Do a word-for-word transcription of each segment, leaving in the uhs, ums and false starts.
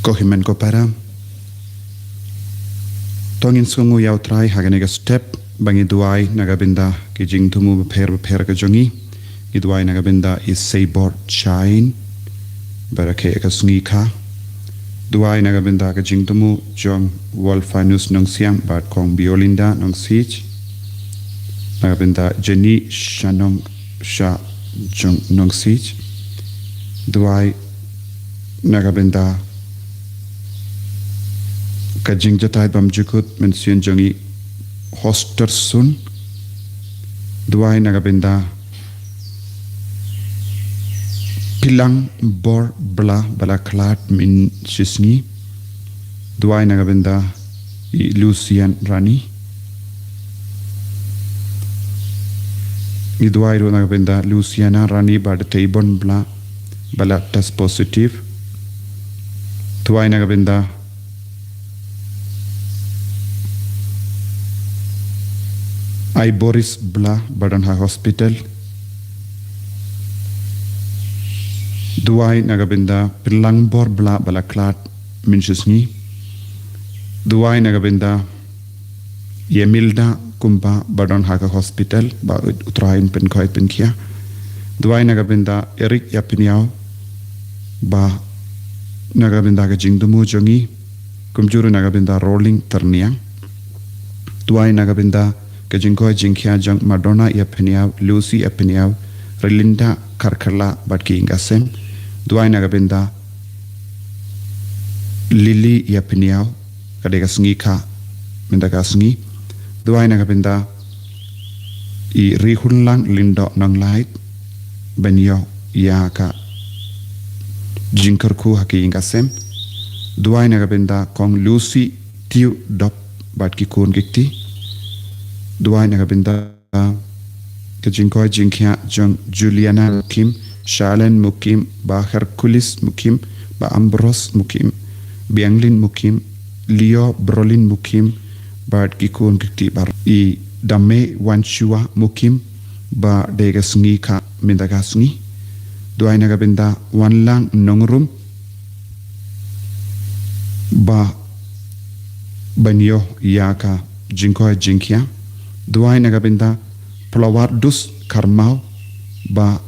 Ko hynmen ko para, to ngin sngewnguh ïa U Trai ha kane ka step ba ngi duwai na ka bynta ki jingthmu bapher bapher ka jong ngi. Ngi duwai na ka bynta i Seibor Chain, ba rakhe ka sngi kha. Duwai na ka bynta ka jingthmu jong Wolfanus Nongsiang bad Kong Biolinda Nongsij. Na ka bynta Jenny Shanong Sha jong Nongsij. Duwai na ka bynta ka jingjataid bymjukut mynsiem jong i Hoster Sun. Duwai na ka bynta Pilang Bor Bla ba la khlad mynshisngi. Duwai na ka bynta i Lucian Rani. Ngi duwai ruh na ka bynta Luciana Rani bad Teibon Bla ba la test positive. Duwai na ka bynta i Boris Bla ba don ha hospital. Duwai na ka bynta Pilang Bor Bla ba la khlad mynshisngi. Duwai na ka bynta i Emilda Kumba ba don ha ka hospital, ba U Trai un pynkoit pynkhia. Duwai na ka bynta Eric Ïapynïaw ba na ka bynta ka jingthmu jong ngi, kumjuh ruh na ka bynta Rolling Tyrniang. Duwai na ka bynta ka jingkoit jingkhia jong Madonna Ïapynïaw, Lucy Ïapynïaw, Relinda Kharkhala bad ki ïing ka sem. Duwai na ka bynta Lily Ïapynïaw, ka dei ka sngi kha mynta ka sngi. Duwai na ka bynta i Rihunlang Lyngdoh Nonglait ban ïoh ïa ka jingkyrkhu ha ki ïing ka sem. Duwai na ka bynta Kong Lucy Tiew Dop bad ki khun ki kti. Duwai na ka bynta ka jingkoit jingkhia jong Juliana Mukim, Shalen Mukim, ba Hercules Mukim, ba Ambrose Mukim, Bianglin Mukim, Leo Brolin Mukim bad ki khun ki kti baroh. I Dame Wanshua Mukim ba dei ka sngi kha mynta ka sngi. Duwai na ka bynta Wanlang Nongrum ba ban ïoh ïa ka jingkoit jingkhia. Duwai na ka bynta Phlawar Dus Kharmaw ba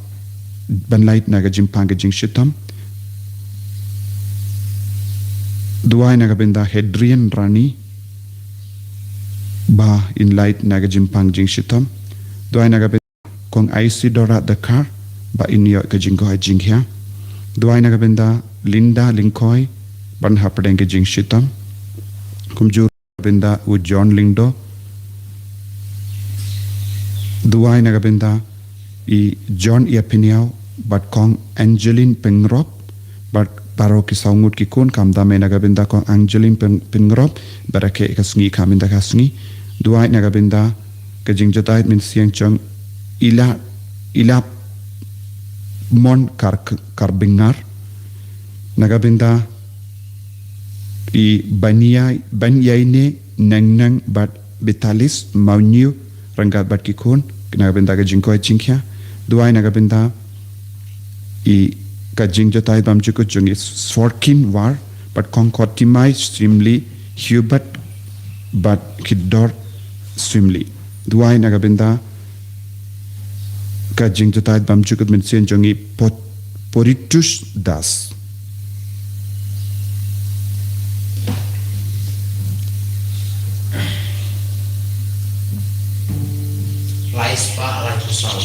ban lait na ka jingpang ka jingshitom. Duwai na ka bynta Hadrian Rani ba in lait na ka jingpang jingshitom. Duwai na ka bynta Kong Isidora Dkhar ba in ïoh ka jingkoit jingkhia. Duwai na ka bynta Linda Lyngkhoi ban hapdeng ka jingshitom. Kumjuh bynta u John Lyngdoh. Duwai na ka bynta i John Ïapynïaw bad Kong Angeline Pyngrope bad baroh ki saw ngut ki khun, khamtam eh na ka bynta Kong Angeline Pyn-, Pyngrope ba rakhe ka sngi kha mynta ka sngi. Duwai na ka bynta ka jingjataid mynsiem jong Ila, Ila Mon Kar, Karbingar. Na ka bynta i Banyai, Banyaine Nengneng bad Bitalis Mawñiew ryngkat bad ki khun, na ka bynta ka jingkoit jingkhia. Duwai na ka bynta i ka jingjataid bymjukut jong i Sforkin War bad Kong Kotimai Simli, Hubert bad Khitdor Simli. Duwai na ka bynta ka jingjataid bymjukut mynsiem jong i Pot-, Poritush Das. Lai spah laiphew saw.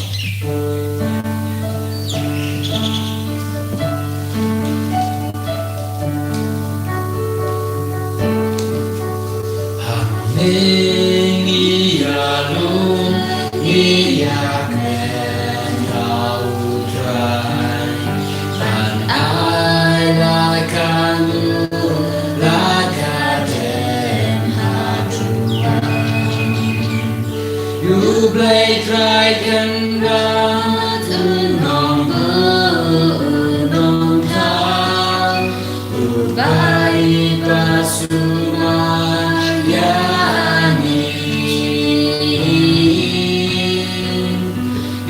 Hangne ngi ïalum, ngi ïakren ha U Trai. Ban ai la ka nguh, la ka dem ha U Trai. U Blei Trai Kynrad u nongbuh, u nongthaw, uba ïeit bad sumar ïa ngi.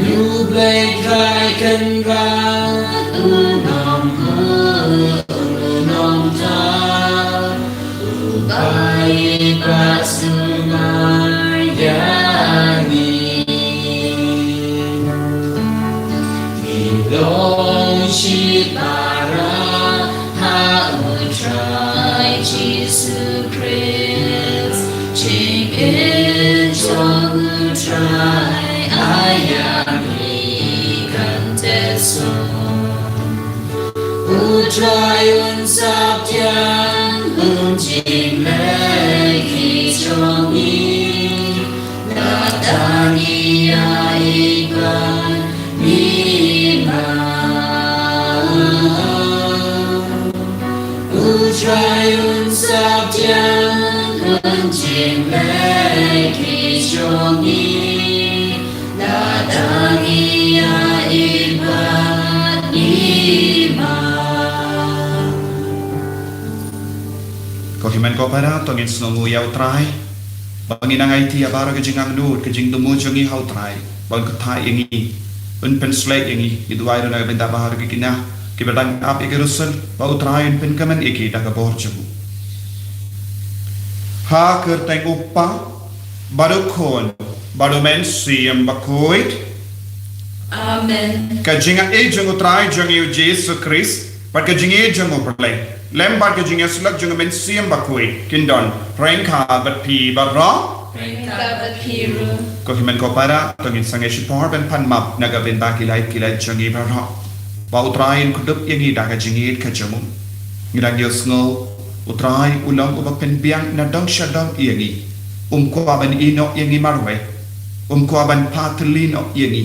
U Blei Trai Kynrad u nongbuh, u nongthaw, Jingim jong U Trai aiang ïa ngi kan teh suk. U Trai un sap ïa ki jingleh ki jong ngi. Lada ngi ïaid bad ngi ma. U Trai un sap ïa ki jingleh ki jong ngi. Lada ngi ïaid bad ngi ma. Ko hynmen ko para, to ngin sngewnguh ïa U Trai. Ba ngin nang aiti ïa baroh ka jingangnud, ka jingthmu jong ngi ha U Trai. Ba un kyrpad ïa ngi, un pynsleh ïa ngi, ngi duwai ruh na ka bynta baroh ki khynnah kiba dang ap ïa ki rusin, ba U Trai un pynkmen ïa ki da ka bor jong u. Ha ka kyrteng U Kpa, bad U Khun, bad U Mynsiem Bakhuid. Amen. Ka jingaiei jong U Trai jong ngi U Jisu Khrist, bad ka jingïeit jong U Blei, lem bad ka jingïasyllok jong U Mynsiem Bakhuid, kin don ryngkat bad phi baroh. Ryngkat bad phi ruh. Ko hynmen ko para, to ngin sangeh shipor ban pan map na ka bynta ki lait ki lait jong ngi baroh. Ba U Trai un kdup ïa ngi da ka jingïeit ka jong u. Ngi dang ïohsngew, U Trai u long uba pynbiang na dong sha dong ïa ngi. Um kwah ban ïehnoh ïa ngi marwei. Um kwah ban pha thylli noh ïa ngi.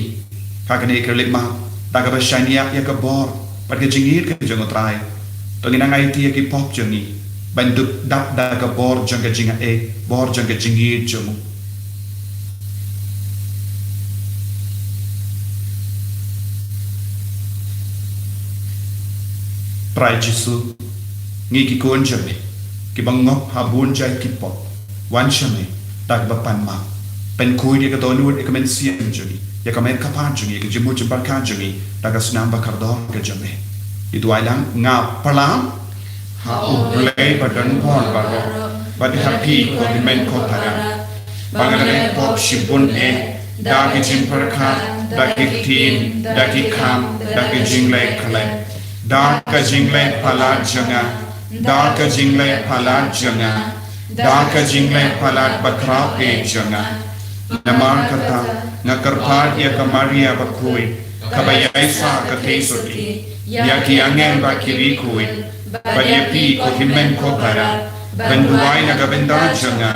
Ha kane ka lik map, da kaba shaniah ïa ka bor bad ka jingïeit ka jong U Trai, to ngin nang aiti ïa ki pop jong ngi, ban dup dap da ka bor jong ka jingaiei, bor jong ka jingïeit jong u. Trai Jisu, ngi ki khun jong me, kiba ngop ha bun jait ki pop, wan sha me da kaba pan map, pynkhuid ïa ka dohnud ïa ka mynsiem jong ngi, ïa ka met ka phad jong ngi, ïa ka jingmut jingpyrkhat jong ngi da ka snam ba kordor ka jong me. Ngi duwai lang, nga pyrshang ha U Blei ba don bor baroh, bad ha phi ko hynmen ko para, ba nga la leh pop shibun eh, da ki jingpyrkhat, da ki ktien, da ki kam, da ki jingleh khlem, da ka jingleh palat jong nga, da ka jingleh palat jong nga, da ka jingleh palat bakhraw eh jong nga. Namar kata, nga kyrpad ïa ka Maria Bakhuid, kaba ïaisah ka theisotti, ïa ki angel bad ki riewkhuid, bad ïa phi ko hynmen ko para, ban duwai na ka bynta jong nga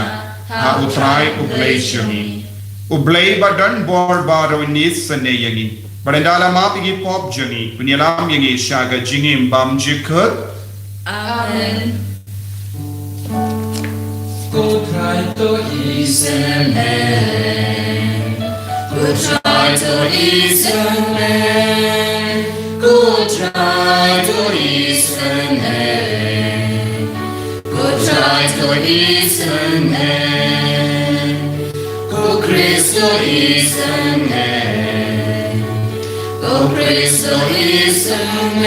ha U Trai U Blei jong ngi. U Blei ba don bor baroh un isynei ïa ngi, bad ynda la map ïa ki pop jong ngi, un ïalam ïa ngi sha ka jingim bymjukut. Amen. Ko Trai to isynei. Ko Trai to isynei. Ko Trai to isynei. Ko Trai to isynei. Ko Khrist to isynei. Ko Khrist to isynei.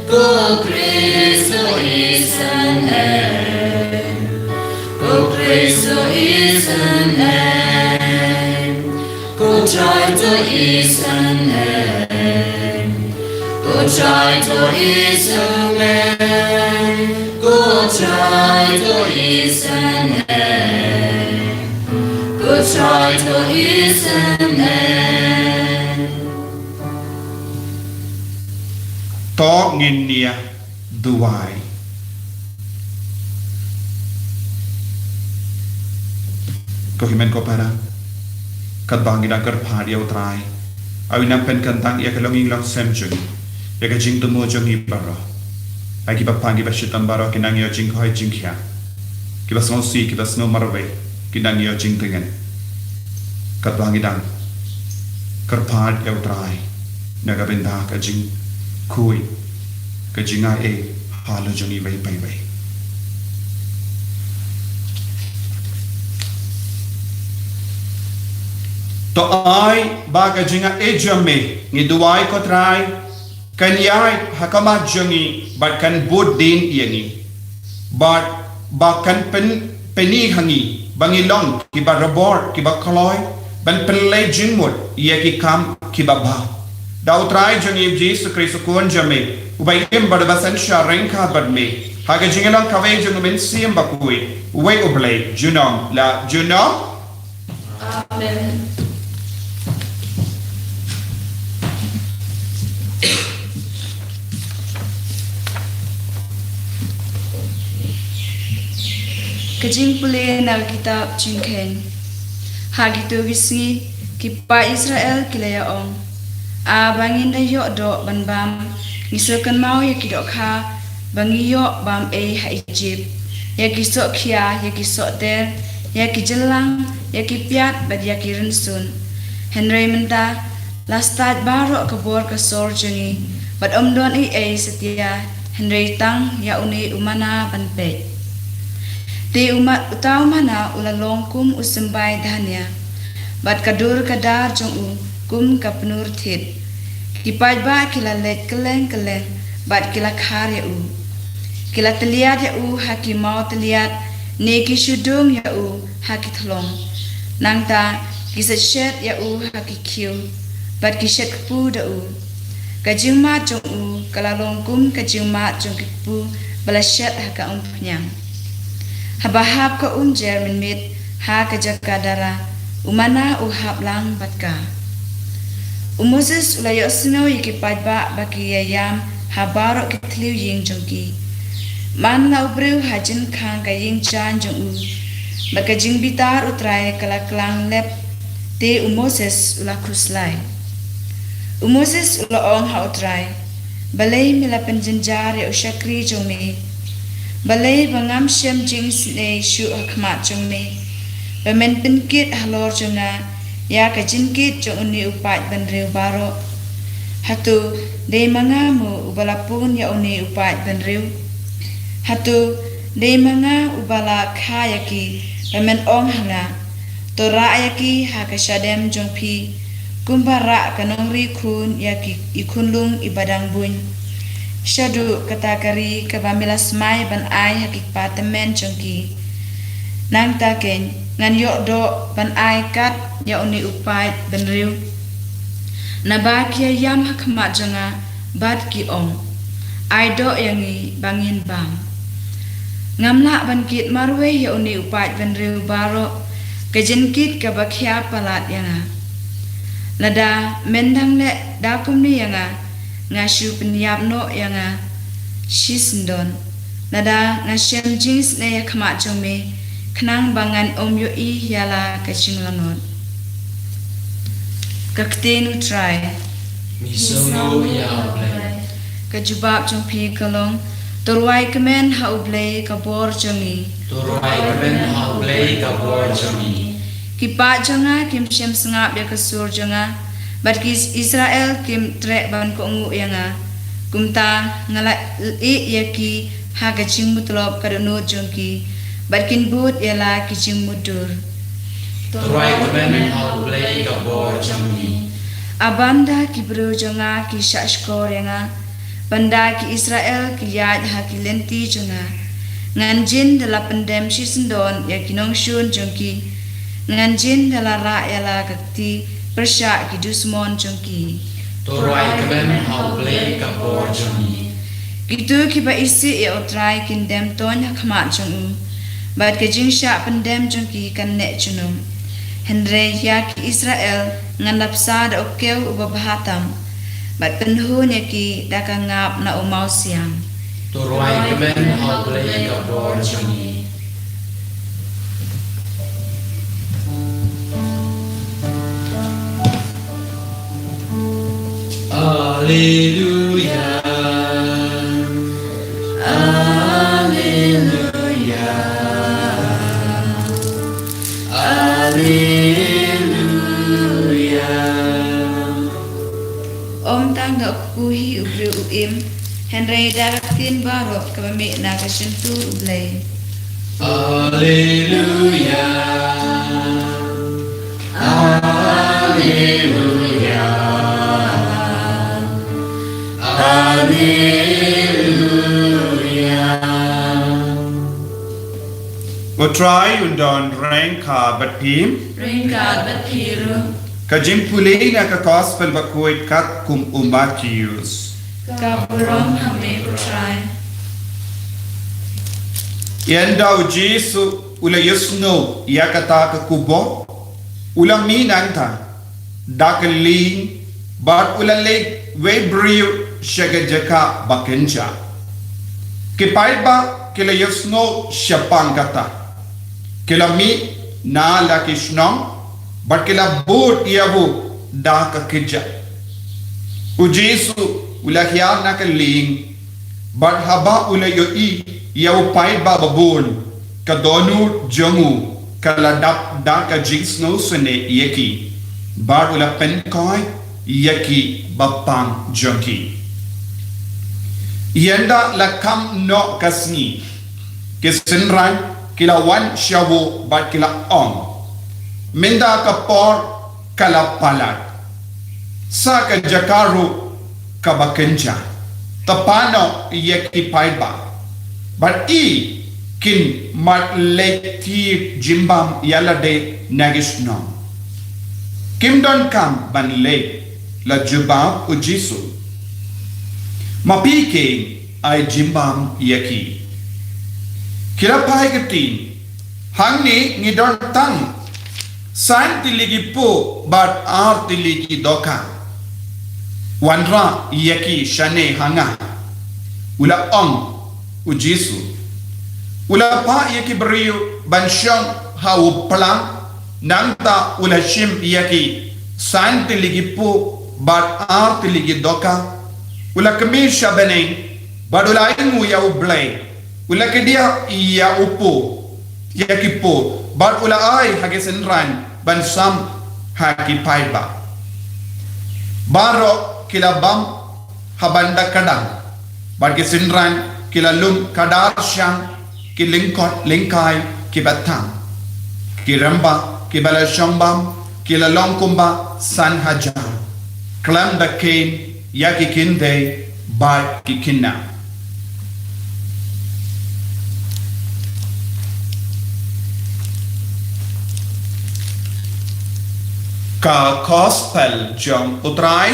Ko Khrist to isynei. Ko Khrist to isynei. Ko Trai to isynei. Ko Trai to isynei. Ko Trai to isynei. Ko Trai to isynei. To ngin ïa duwai. Ko hynmen ko para, katba ngi dang kyrpad ïa U Trai, ai u nang pynkyntang ïa ka longïing longsem jong ngi, ïa ka jingthmu jong ngi baroh. Ai kiba pang kiba shitom baroh kin nang ïoh jingkhoi jingkhiah. Kiba sngewsih kiba sngew marwei kin nang ïoh jingtngen. Katba ngi dang kyrpad ïa U Trai na ka bynta ka jingkhuid, ka jingaiei halor jong ngi iwei pa iwei. To ai ba ka jingaiei jong me, ngi duwai ko Trai, kan ïaid ha khmat jong ngi bad kan bud dien ïa ngi. Bad ba kan pyn, pyni ha ngi ba ngi long kiba robor, kiba kloi ban pynleit jingmut ïa ki kam kiba bha. Da U Trai jong ngi Jisu Khrist U Khun jong me, uba im bad uba synshar ryngkat bad me, Ha ka jingïalang kawei jong u Mynsiem Bakhuid, uwei U Blei, junom la junom. Amen. Ka jingpule na ka kitab Jingkheiñ. Ha kito ki sngi, ki paid Israel ki la ïa ong, A ba ngin da ïoh doh ban bam, ngi sa kynmaw ïa ki dohkha ba ngi ïoh bam ei ha Ijipt, ïa ki sohkhia, ïa ki sohter, ïa ki jyllang, ïa ki piat bad ïa ki rynsun. Hynrei mynta la stad baroh ka bor ka sor jong ngi, bad ym don ei ei satia, hynrei tang ïa une u manna ban peit. Te u ma-, uta u manna u la long kum u symbai dhania, bad ka dur ka dar jong u kum ka pnur thied. Ki paidbah ki la leit kylleng kylleng bad ki la khar ïa u. Ki la tylliat ïa u ha ki maw tylliat, ne ki shu dung ïa u ha ki thlong. Nangta ki shet shet ïa u ha ki khiew, bad ki shet kpu da u. Ka jingmad jong u ka la long kum ka jingmad jong ki kpu ba la shet ha ka umphniang. Haba hap ka umjer mynmiet ha ka jaka dara, u manna u hap lang bad ka. U Moses u la ïohsngew ïa ki paidbah ba ki ïa ïam ha baroh ki thliew ïing jong ki. Man la u briew ha jingkhang ka ïing jaiñ jong u, bad ka jingbitar U Trai ka la klang lep, te u Moses u la khuslai. U Moses u la ong ha U Trai, Balei me la pynjynjar ïa u shakri jong me? Balei ba ngam shem jingisynei shuh ha khmat jong me, ba men pynkit halor jong nga ïa ka jingkit jong une u paid bynriew baroh? Hato dei ma nga mo uba la pun ïa une u paid bynriew? Hato dei ma nga uba la kha ïa ki, ba men ong ha nga, To rah ïa ki ha ka shadem jong phi, kumba rah ka nongri khun ïa ki, i khunlung iba dang buiñ, shaduh kata ka ri kaba me la smai ban ai ha ki kpa tymmen jong ki? Nangta keiñ ngan ïoh doh ban ai kat ïa une u paid bynriew, naba ki ïa ïam ha khmat jong nga bad ki ong, Ai doh ïa ngi ba ngin bam. Ngam lah ban kit marwei ïa une u paid bynriew baroh, ka jingkit kaba khia palat ïa nga. Lada men dang leh da kumne ïa nga, nga shu pynïap noh ïa nga shisyndon. Lada nga shem jingisynei ha khmat jong me, khnang ba ngan ym ïohi ïa la ka jinglanot. Ka ktien U Trai. Ngi sngewnguh ïa U Blei. Ka jubab jong phi ka long, To rwai kmen ha U Blei ka bor jong ngi. To rwai kmen ha U Blei ka bor jong ngi. Ki paid jong nga kim shem sngap ïa ka sur jong nga, bad ki Israel kim treh ban kohnguh ïa nga. Kumta nga la ïeh ïa ki ha ka jingmutlop ka dohnud jong ki, bad kin bud ïa la ki jingmutdur. To rwai kmen ha U Blei ka bor jong ngi. A ban da ki briew jong nga ki shahshkor ïa nga, ban da ki Israel ki ïaid ha ki lynti jong nga, ngan jin da la pyndem shisyndon ïa ki nongshun jong ki, ngan jin da la rah ïa la ka kti pyrshah ki dusmon jong ki. To rwai kmen ha U Blei ka bor jong ngi. Kito kiba isih ïa U Trai kin dem toiñ ha khmat jong u, bad ka jingshah pyndem jong ki kan neh junom. Hynrei ïa ki Israel ngan da bsa da u kew uba bha tam, bad pynhun ïa ki da ka ngap na u mawsiang. To rwai kmen ha U Blei ka bor jong ngi. Alleluia. Alleluia. Alleluia. Ym tang da u kpu hi u briew u im, hynrei da ka ktien baroh kaba mih na ka shyntur U Blei. Alleluia. Alleluia. Alleluia. U Trai un don ryngkat bad phi. Ryngkat bad phi ruh. Ka jingpule na ka Gospel bakhuid katkum u Mathaios. Ka burom ha me ko Trai. Ynda u Jisu u la ïohsngew ïa kata ka khubor, u la mih nangta da ka lieng, bad u la leit wei briew sha ka jaka ba kynja. Ki paidbah ki la ïohsngew shaphang kata, ki la mih na la ki shnong, bad ki la bud ïa u da ka kjat. U Jisu u la hiar na ka lieng, bad haba u la ïohi ïa u paidbah babun, ka dohnud jong u ka la dap da ka jingsngewsynei ïa ki, bad u la pynkhiah ïa ki ba pang jong ki. Ynda la kham noh ka sngi, ki synran ki la wan sha u bad ki la ong, mynta ka por ka la palat, sa ka jaka ruh ka ba kynja. Ta pan noh ïa ki paidbah, bad i kin mat leit thied jingbam ïa lade na ki shnong. Kim donkam ban leit, la jubab u Jisu. Ma phi keiñ ai jingbam ïa ki. Ki la phai ktien, hangne ngi don tang san tylli ki puh bad ar tylli ki dohkha. Wanrah ïa ki shane ha nga, u la ong u Jisu. U la phah ïa ki briew ban shong ha u phlang, nangta u la shim ïa ki san tylli ki puh bad ar tylli ki dohkha, u la kmie sha bneng, bad u la ainguh ïa U Blei, u la kdiah ïa u puh, ïa ki puh, bad u la ai ha ki synran ban sam ha ki paidbah. Baroh ki la bam ha ban da kdang, bad ki synran ki la lum khadar shang, ki lyngkot lyngkai ki ba thang. Ki rangbah ki ba la shong bam ki la long kumba san hajar, khlem da kheiñ ïa ki khyndai bad ki khynnah. Ka Gospel jong U Trai.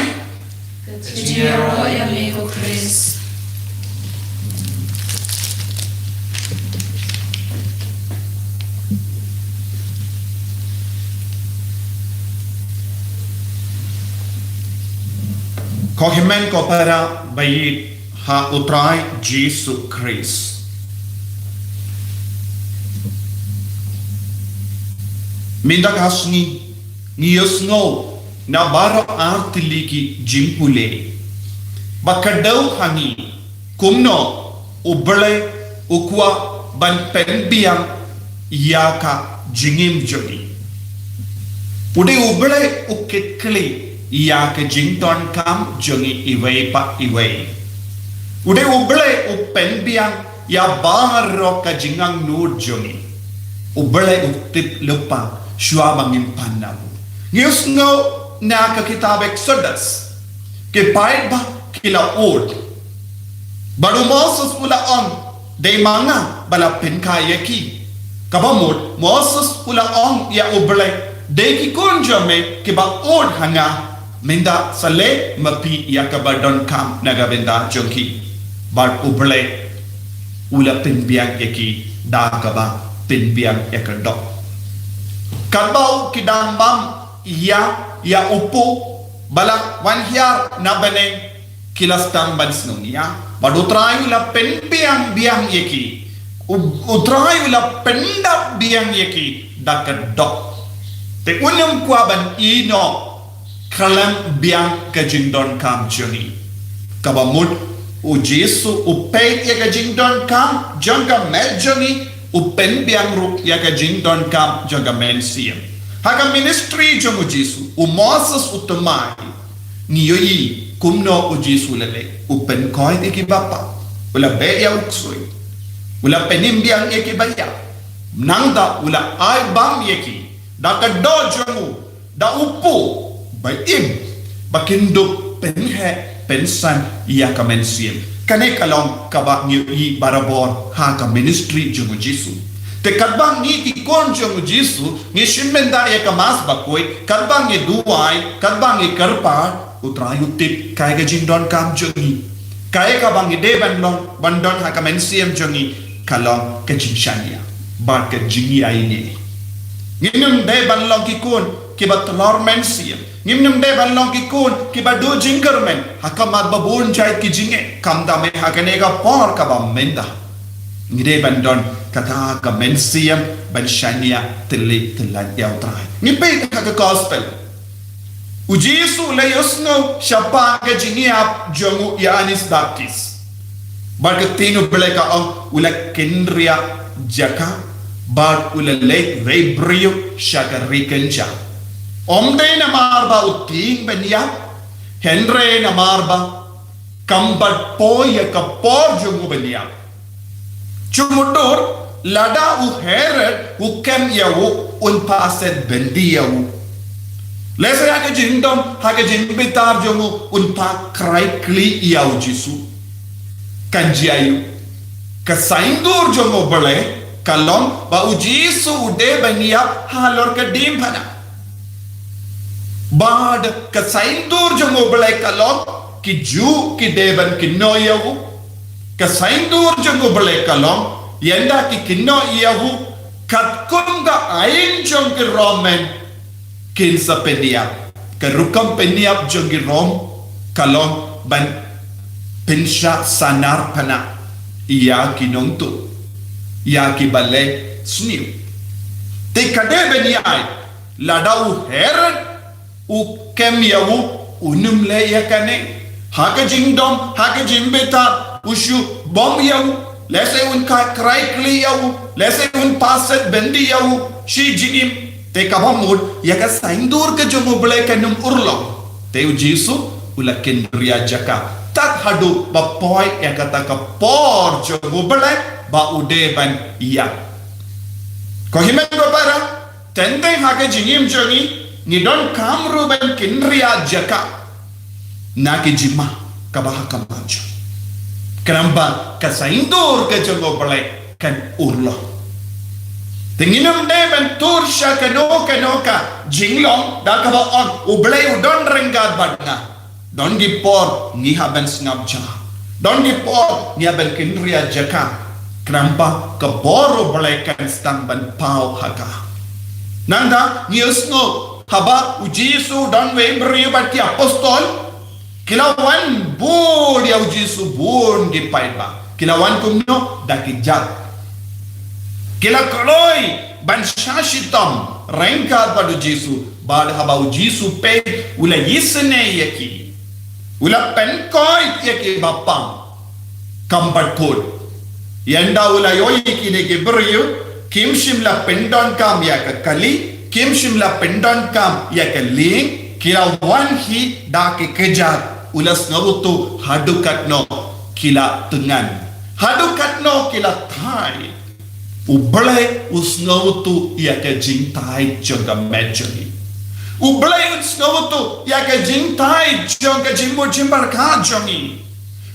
Ka jingïaroh ïa me ko Khrist. Ko hynmen ko para ba ïeit ha U Trai Jisu Khrist. Mynta ka sngi ngi ïohsngew na baroh ar tylli ki jingpule ba kdew ha ngi kumno U Blei u kwah ban pynbiang ïa ka jingim jong ngi. U dei U Blei u kitkhlieh ïa ka jingdonkam jong ngi iwei pa iwei. U dei U Blei u pynbiang ïa baroh ka jingangnud jong ngi. U Blei u tip lypa shuwa ba ngim pan na u. Ngi ïohsngew na ka kitab Exodus, ki paidbah ki la ud. Bad u Moses u la ong, dei ma nga ba la pynkhie ïa ki. Kaba mut Moses u la ong ïa U Blei, dei ki khun jong me ki ba ud ha nga. Mynta sa leh ma phi ïa kaba donkam na ka bynta jong ki. Bad U Blei u la pynbiang ïa ki da kaba pynbiang ïa ka doh. Katba u ki dang bam ïa, ïa u puh ba la wan hiar na bneng, ki la sdang ban sngew nia. Bad U Trai u la pynbiang biang ïa ki. U, U Trai u la pyndap biang ïa ki da ka doh. Te un ym kwah ban ïehnoh khlem biang ka jingdonkam jong ngi. Kaba mut U Jisu u peit ïa ka jingdonkam jong ka met jong ngi, u pynbiang ruh ïa ka jingdonkam jong ka mynsiem. Ha ka ministry jong U Jisu, u Moses u thymmai. Ngi ïohi kumno U Jisu u la leh, u pynkhiah ïa ki ba pang, u la beh ïa u ksuid, u la pynim biang ïa ki ba ïap. Nangta u la ai bam ïa ki da ka doh jong u, da u puh ba im, ba kin dup pynheh pynsan ïa ka mynsiem. Kane ka long kaba ngi ïohi barabor ha ka ministry jong U Jisu. Te katba ngi ki khun jong U Jisu ngi shim bynta ïa ka Mass Bakhuid, katba ngi duwai, katba ngi kyrpad, U Trai u tip kaei ka jingdonkam jong ngi, kaei kaba ngi dei ban long, ban don ha ka mynsiem jong ngi. ka long ka jingshaniah bad ka jingïaineh. Ngim dei ban long ki khun kiba tlor mynsiem. Ngim dei ban long ki khun kiba duh jingkyrmen ha khmat ba bun jait ki jingeh, khamtam eh ha kane ka por kaba mynta. Ngi dei ban don kata ka mynsiem ban shaniah tylli tyllan ïa U Trai. Ngi peit ha ka gospel. U Jisu u la ïohsngew shaphang ka jingïap jong u Ïoannis Baptist. Bad ka ktien U Blei ka ong u la kynriah jaka bad u la leit wei briew sha ka ri kynja. Ym dei namar ba u tieng ban ïap, hynrei namar ba kam pat poi ïa ka por jong u ban ïap. Shu mutdur, lada u Herod u kem ïa u, un paset byndi ïa u. Lehse ha ka jingdom, ha ka jingbitar jong u, un pat krai kli ïa U Jisu. Kan jia ïa u. Ka saiñdur jong U Blei ka long ba U Jisu u dei ban ïap halor ka diengphna. Bad ka saiñdur jong U Blei ka long ki Jiw ki dei ban kynnoh ïa u. Ka saiñdur jong U Blei ka long ynda ki kynnoh ïa u, katkum ka aiñ jong ki Roman, kin sa pynïap. Ka rukom pynïap jong ki Rom ka long ban pynshah sanar phna ïa ki nongtuh, ïa ki ba leh sniew. Te ka dei ban ïai, lada u Herod u kem ïa u, un ym leh ïa kane. Ha ka jingdom, ha ka jingbitar, u shu bom ïa u. Lehse un krai kli ïa u. Lehse un paset byndi ïa u shi jingim. Te kaba mut ïa ka saiñdur ka jong U Blei kan ym urlong. Te U Jisu u la kynriah jaka tad haduh ba poi ïa kata ka por jong U Blei ba u dei ban ïap. Ko hynmen ko para, teng teng ha ka jingim jong ngi, ngi donkam ruh ban kynriah jaka na ki jingma kaba ha khmat jong ngi. Khnang ba ka saiñdur ka jong U Blei kan urlong. Te ngim dei ban tur sha kano kano ka jinglong da kaba ong U Blei u don ryngkat bad nga. Don ki por ngi hap ban sngap ja. Don ki por ngi hap ban kynriah jaka. Khnang ba ka bor U Blei kan sdang ban paw ha ka. Nangta ngi ïohsngew haba U Jisu u don wei briew bad ki apostol, ki la wan bud ïa U Jisu bun ki paidbah. Ki la wan kumno? Da ki jaid. Ki la kloi ban shah shitom ryngkat bad U Jisu, bad haba U Jisu peit u la isynei ïa ki. U la pynkoit ïa ki ba pang. Kam pat kut. Ynda u la ïohi kine ki briew kim shym la pyndonkam ïa ka kali, kim shym la pyndonkam ïa ka lieng, ki la wan hi da ki kjat. U la sngewthuh haduh katno ki la thngan, haduh katno ki la thait. U Blei u sngewthuh ïa ka jingthait jong ka met jong ngi. U Blei u sngewthuh ïa ka jingthait jong ka jingmut jingpyrkhat jong ngi.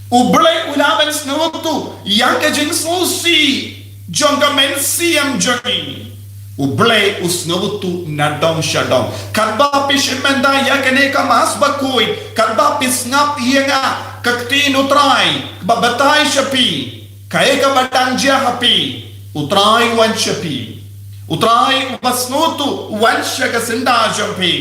U Blei u lah ban sngewthuh ïa ka jingsngewsih jong ka mynsiem jong ngi. U Blei u sngewthuh nadong shadong. Katba phi shim bynta ïa kane ka Mass Bakhuid, katba phi sngap ïa nga, ka ktien U Trai ba batai sha phi. Kaei kaba dang jia ha phi, U Trai u wan sha phi. U Trai uba sngewthuh u wan sha ka syndah jong phi.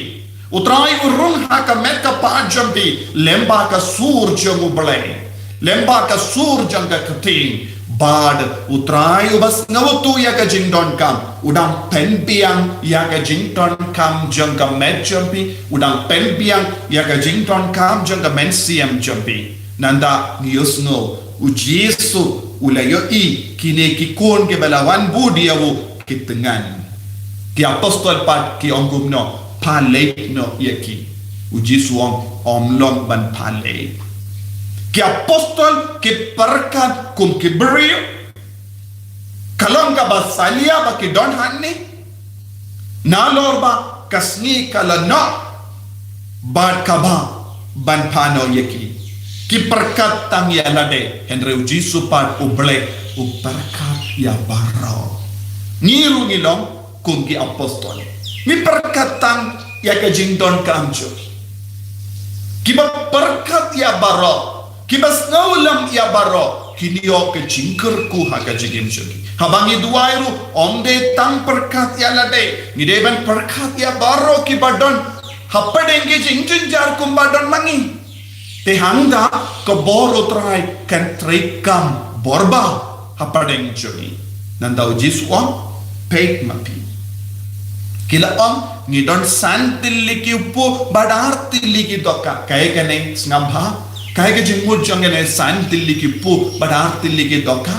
U Trai u rung ha ka met ka phad jong phi, lyngba ka sur jong U Blei, lyngba ka sur jong ka ktien. Bad U Trai uba sngewthuh ïa ka jingdonkam u dang pynbiang ïa ka jingdonkam jong ka met jong phi, u dang pynbiang ïa ka jingdonkam jong ka mynsiem jong phi. Nangta ngi ïohsngew U Jisu u la ïohi kine ki khun kiba la wan bud ïa u ki thngan. Ki apostol pat ki ong kumno? Pha leit noh ïa ki. U Jisu u ong ym long ban pha leit. Ki apostol ki pyrkhat kum ki briew. Ka long kaba salia ba ki don hangne. Nalor ba ka sngi ka la noh bad kaba ban pha noh ïa ki. Ki pyrkhat tang ïa lade, hynrei U Jisu pat U Blei u pyrkhat ïa baroh. Ngi ruh ngi long kum ki apostol. Ngi pyrkhat tang ïa ka jingdonkam jong ngi. Kiba pyrkhat ïa baroh, kiba sngewlem ïa baroh, kin ïoh ka jingkyrkhu ha ka jingim jong ngi. Haba ngi duwai ruh, ym dei tang pyrkhat ïa lade, ngi dei ban pyrkhat ïa baroh kiba don hapdeng ki jingjynjar kumba don ma ngi. Te hangta ka bor U Trai kan treikam bor bha hapdeng jong ngi. Nangta U Jisu u ong, peit ma phi. Ki la ong, ngi don san tylli ki kpoh bad ar tylli ki dohkha. Kaei kane, sngap bha? Kaei ka jingmut jong kane, san tylli ki kpoh bad ar tylli ki dohkha?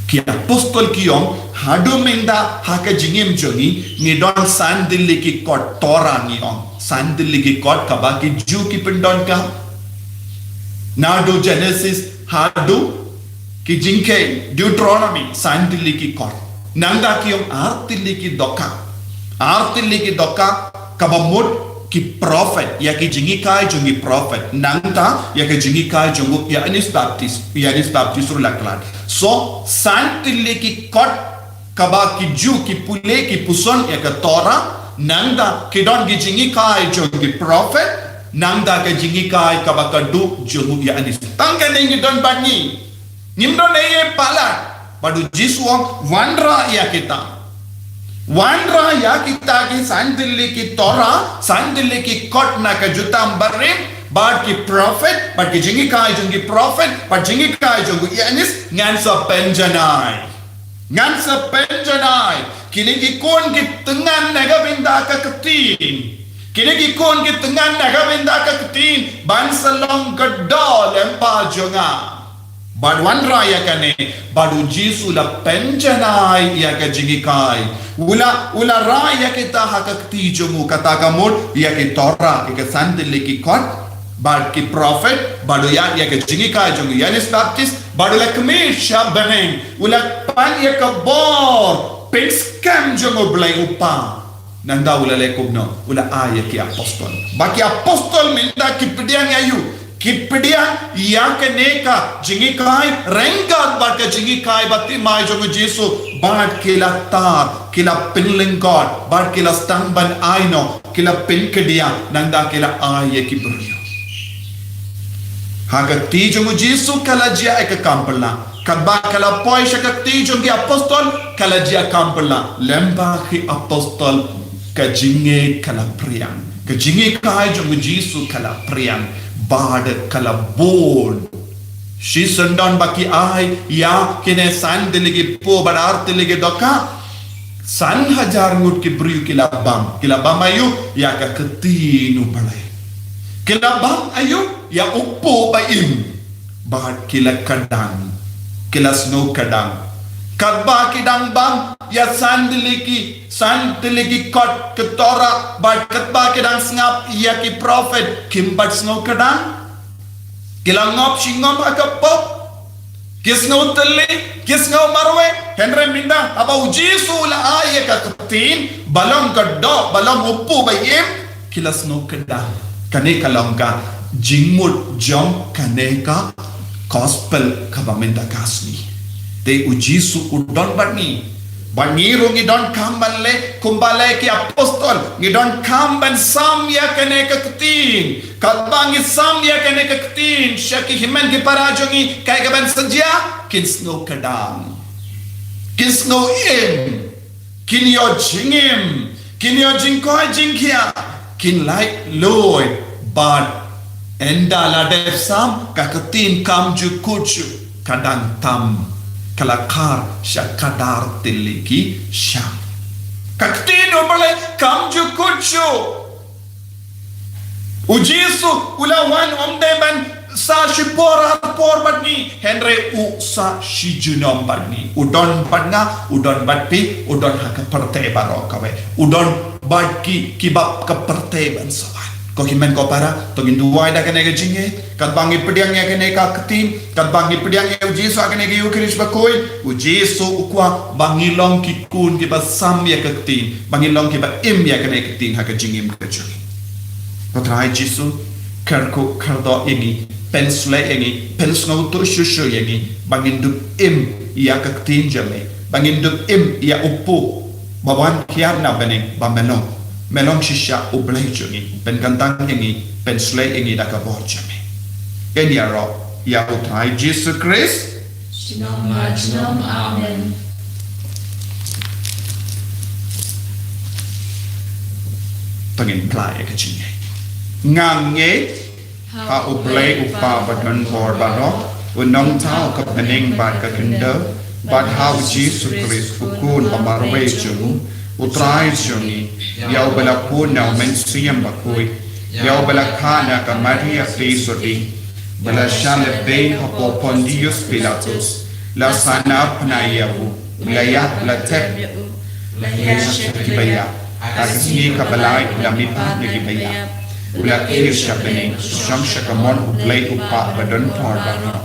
Ki apostol ki ong, haduh mynta ha ka jingim jong ngi, ngi don san tylli ki kot Torah, ngi ong. San tylli ki kot kaba ki Jiw ki pyndonkam. Naduh Genesis haduh ki Jingkheiñ, Deuteronomy, san tylli ki kot. Nangta ki ong ar tylli ki dohkha. Ar tylli ki dohkha kaba mut ki prophet, ïa ki jinghikai jong ki prophet. Nangta ïa ka jinghikai jong u Ïoannis Baptist, Ïoannis Baptist ruh la khlad. So, san tylli ki kot kaba ki Jiw ki pule, ki puson ïa ka Torah, nangta ki don ki jinghikai jong ki prophet, nangta ka jinghikai kaba khatduh jong u Ïoannis. Tang kane ngi don bad ngi. Ngim don ei ei palat. Bad U Jisu u ong, wanrah ïa kita. Wanrah ïa kita ki san tylli ki Torah, san tylli ki kot na ka jutang barim, bad ki prophet, bad ki jinghikai jong ki prophet, bad jinghikai jong u Ïoannis, ngan sa pynjanai. Ngan sa pynjanai. Kine ki khun ki thngan na ka bynta ka ktien. Kine ki khun ki thngan na ka bynta ka ktien, ban sa long ka doh lem bad jong nga. Bad wanrah ïa kane, bad U Jisu u la pynjanai ïa ka jinghikai. U la, u la rah ïa kita ha ka kti jong u, kata ka mut, ïa ki Torah, ïa ka san tylli ki kot, bad ki prophet, bad u ïa, ïa ka jinghikai jong u Ïoannis Baptist, bad u la khmih sha bneng, u la pan ïa ka bor pynskhem jong U Blei U Kpa. Nangta u la leh kumno, u la ai ïa ki apostol. Ba ki apostol mynta ki pdiang ïa u, ki pdiang ïa kane ka jinghikai ryngkat bad ka jinghikai baptisma jong u Jisu, bad ki la tar, ki la pynlyngkot, bad ki la sdang ban ai noh, ki la pynkhia, nangta ki la ai ïa ki briew. Ha ka kti jong u Jisu ka la jia ïa ka kam phylla. Katba ka la poi sha ka kti jong ki apostol, ka la jia kam phylla. Lem bad ki apostol ka jingngeit ka la phriang. Ka jinghikai jong u Jisu ka la phriang. Bad ka la bun. Shisien don ba ki ai ïa kine san tylli ki kpoh bad ar tylli ki dohkha. San hajar ngut ki briew ki la bam. Ki la bam aïu? Ïa ka ktien U Blei. Ki la bam aïu? Ïa u kpoh ba im. Bad ki la kdang. Ki la sngew kdang. Katba ki dang bam ïa san tylli ki, san tylli ki kot ka Torah, bad katba ki dang sngap ïa ki prophet, kim pat sngew kdang. Ki la ngop shi ngop ha ka pop. Ki sngew thylli, ki sngew marwei, hynrei mynta haba u Jisu u la ai ïa ka ktien, ba long ka doh, ba long u kpoh ba im, ki la sngew kdang. Kane ka long ka jingmut jong kane ka gospel kaba mynta ka sngi. Te u Jisu u don bad ngi. Bad ngi ruh ngi donkam ban leh kumba leh ki apostol, ngi donkam ban sam ïa kane ka ktien. Katba ngi sam ïa kane ka ktien sha ki hynmen ki para jong ngi, kaei kaban sa jia? Kin sngew kdang. Kin sngew im. Kin ïoh jingim. Kin ïoh jingkoit jingkhiah. Kin laitluid. Bad ynda la dep sam, ka ktien kam ju kut shuh, ka dang tam, ka la khar sha khadar tylli ki shyiap. Ka ktien U Blei kam ju kut shuh. U Jisu u la wan, ym dei ban sa shi por ar por bad ngi, hynrei u sa shi junom bad ngi. U don bad nga, u don bad phi, u don ha ka pyrthei baroh kawei. U don bad ki, kiba ka pyrthei ban sa wan. Ko hynmen ko para, to ngin duwai da kane ka jingngeit, katba ngi pdiang ïa kane ka ktien, katba ngi pdiang ïa u Jisu ha kane ka Ïukharist bakhuid, u Jisu u kwah ba ngi long ki khun kiba sam ïa ka ktien, ba ngi long kiba im ïa kane ka ktien ha ka jingim ka jong ngi. Ko Trai Jisu, kyrkhu kyrdoh ïa ngi, pynshlei ïa ngi, pynsngewthuh shuh shuh ïa ngi, ba ngin dup im ïa ka ktien jong me, ba ngin dup im ïa u kpoh ba wan kiar na bneng, ba me long, me long shisha U Blei jong ngi, pynkyntang ïa ngi, pynshlei ïa ngi da ka bor jong me. Ngin ïaroh ïa U Trai Jisu Khrist. Junom la junom. Amen. To ngin plie ïa ka jingngeit. Nga ngeit ha U Blei U Kpa ba don bor baroh, U Nongthaw ka bneng bad ka khyndew, bad ha U Jisu Khrist U Khun ba marwei jong U, U Trai jong ngi, ïa uba la pun na U Mynsiem Bakhuid, ïa uba la kha na ka Maria Theisotti, ba la shah lehbeiñ hapoh Pontius Pilatus, la sahnarphna ïa u, u la ïap, u la thep, u la ïaishah sha kiba ïap, ha ka sngi kaba lai u la mihpat na kiba ïap, u la kiew sha bneng, u shong sha kamon U Blei U Kpa ba don bor baroh.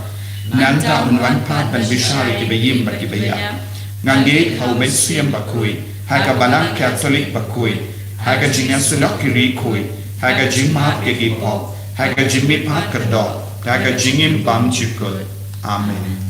Nangta un wan pat ban bishar ïa kiba im bad kiba ïap. Nga ngeit ha U Mynsiem Bakhuid, ha ka Balang Katholik bakhuid, ha ka jingïasyllok ki riewkhuid, ha ka jingmap ïa ki pop, ha ka jingmihpat kyrdoh, ha ka jingim bymjukut. Amen.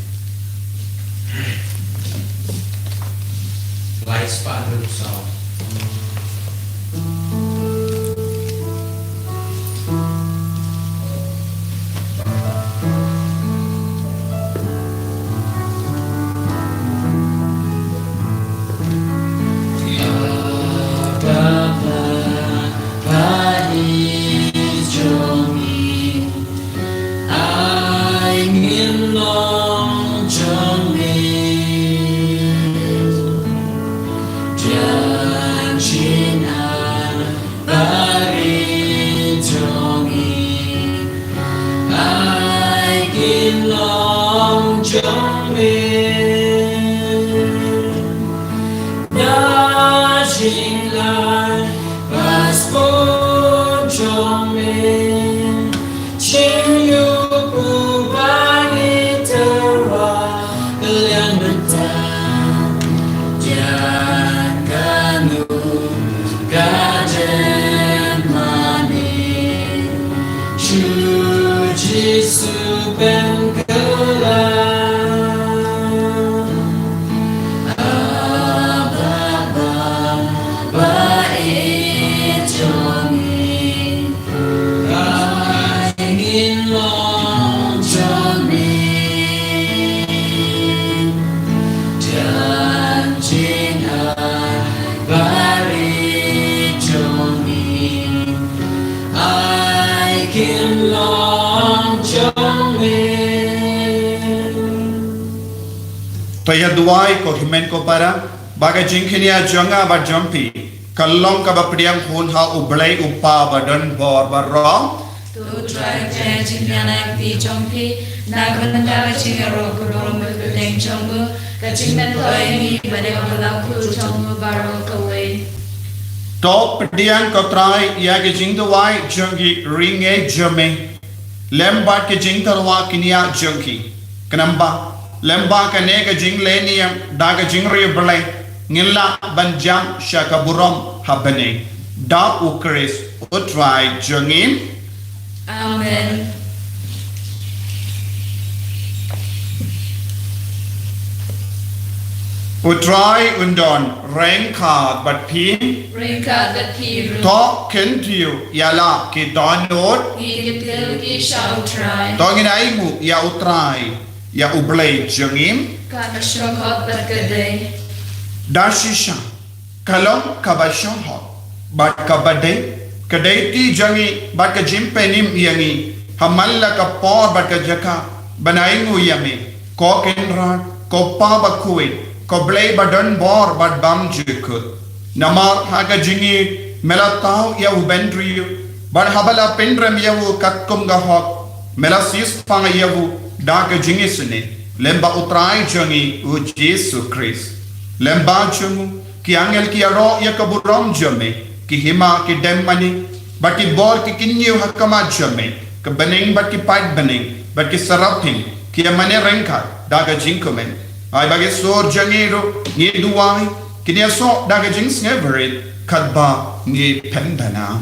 To ïa duwai ko hynmen ko para, ba ka jingkñia jong nga bad jong phi ka long kaba pdiang hun ha U Blei U Kpa ba don bor baroh. To U Trai, ka jingkñia na ka kti jong phi, na ka bynta ka jingïaroh ka burom bad ka kyrteng jong u, ka jingmyntoi ïa ngi bad ïa ka lawei jong u baroh kawei. To pdiang ko Trai ïa ka jingduwai jong ki riewngeit jong me lem bad ka jingtyrwa kñia jong ki. Khnang ba lem bad kane ka jinglehniam da ka jingriewblei, ngin lah ban jam sha ka burom ha bneng. Da U Khrist U Trai jong ngi. Amen. U Trai un don ryngkat bad phi. Ryngkat bad phi ruh. To kyntiew ïa la ki dohnud. Ngi kyntiew ïa ki sha U Trai. To ngin ainguh ïa U Trai, ïa U Blei jong ngi. Ka shong hok bad ka dei. Da shisha ka long kaba shong hok bad kaba dei, ka dei kti jong ngi bad ka jingpynim ïa ngi ha man la ka por bad ka jaka ban ainguh ïa me, ko Kynrad, ko Pa bakhuid, ko Blei ba don bor bad bymjukut. Namar ha ka jingïeit me la thaw ïa u bynriew, bad haba la pynrem ïa u katkum ka hok, me la siewspah ïa u da ka jingisynei lem bad U Trai jong ngi U Jisu Khrist. Lem bad jong u ki angel ki ïaroh ïa ka burom jong me, ki hima ki dem mane bad ki bor ki kyntiew ha khmat jong me, ka bneng bad ki paid bneng bad ki seraphin ki ïa mane ryngkat da ka jingkmen. Ai ba ki sur jong ngi ruh ngi duwai, kin ïasoh da ka jingsngewrit katba ngi pynduna.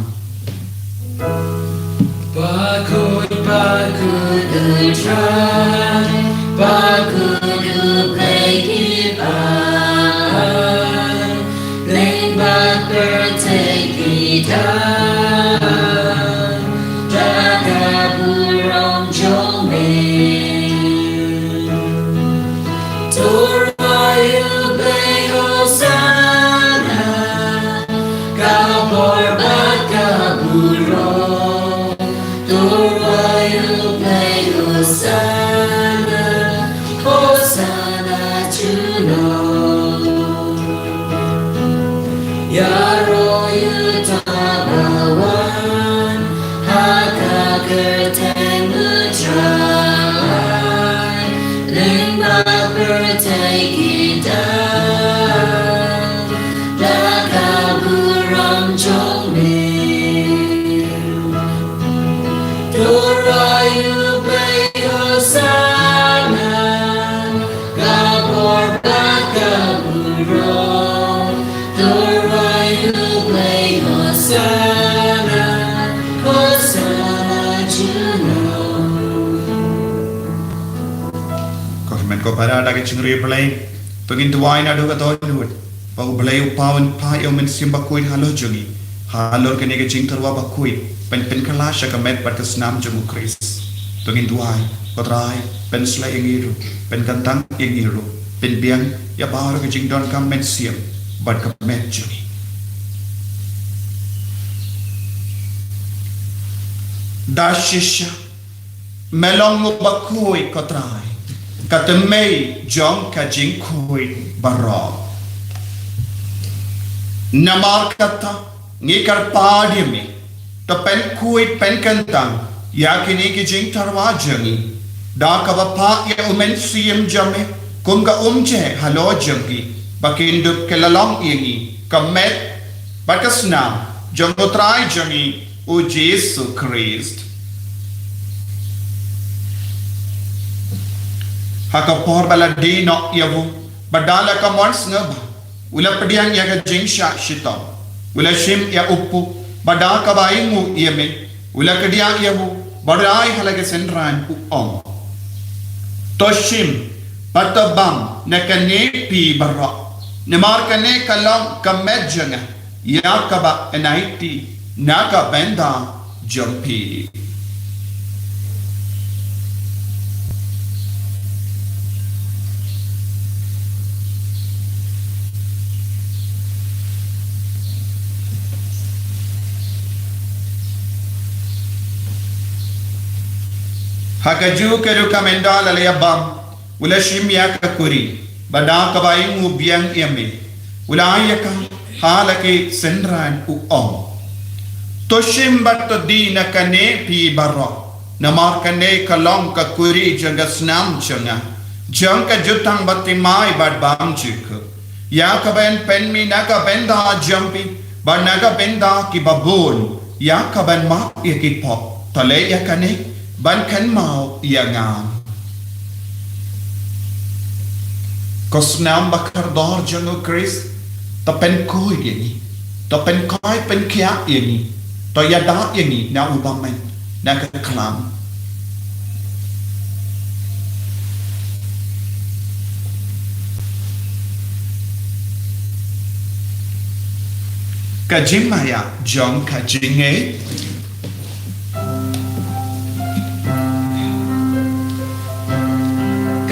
Bakhuid, bakhuid U Trai, bakhuid U Blei ki paid, ktien bad pyrthei ki dap da ka burom jong me. Ïaroh ïa uta uba wan ha ka kyrteng U Trai, lyngba pyrthei ki dang da ka burom jong me. To rwai U Blei Hosana, ka bor bad ka burom. To rwai U Blei Hosana, Hosana junom. Ko hynmen ko para, da ka jingkyrpad Blei, to ngin duwai naduh ka dohnud ba U Blei U Kpa un phah ïa U Mynsiem Bakhuid halor jong ngi, halor kane ka jingtyrwa bakhuid, ban pynkylla sha ka met bad ka snam jong U Khrist. To ngin duwai, ko Trai, pynsleh ïa ngi ruh, pynkyntang ïa ngi ruh, pynbiang ïa baroh ka jingdonkam mynsiem bad ka met jong ngi. Da shisha Me long uba khuid, ko Trai, ka tymmen jong ka jingkhuid baroh. Namar kata, ngi kyrpad ïa me, to pynkhuid pynkyntang ïa kine ki jingtyrwa jong ngi, da kaba phah ïa U Mynsiem jong me kum ka umjeh halor jong ngi, ba kin dup kylla long ïa ngi ka met bad ka snam jong U Trai jong ngi, U Jisu Khrist. Ha ka por ba la die noh ïa u, bad da la ka mon sngewbha, u la pdiang ïa ka jingshah shitom, u la shim ïa u kpu, bad da kaba ainguh ïa me, u la kdiah ïa u, bad u la ai ha la ka synran, u ong: To shim bad to bam na kane phi baroh, namar kane ka long ka met jong nga, ïa kaba yn aiti na ka bynta jong phi. Ha kajuh ka rukom, ynda la ïa bam, u la shim ïa ka kuri, bad da kaba ainguh biang ïa me, u la ai ïa ka ha la ki synran, u ong: To shim bad to die na kane phi baroh, namar kane ka long ka kuri jong ka snam jong nga, jong ka jutang bathymmai bad bymjukut, ïa kaban pynmih na ka bynta jong phi bad na ka bynta kiba bun, ïa kaban map ïa ki pop. To leh ïa kane ban kynmaw ïa nga. Ko snam bakordor jong U Khrist, to pynkhuid ïa ngi, to pynkoit pynkhiah ïa ngi, to ïada ïa ngi na u bymman, na ka khlam. Ka jingmaïa jong ka jingngeit.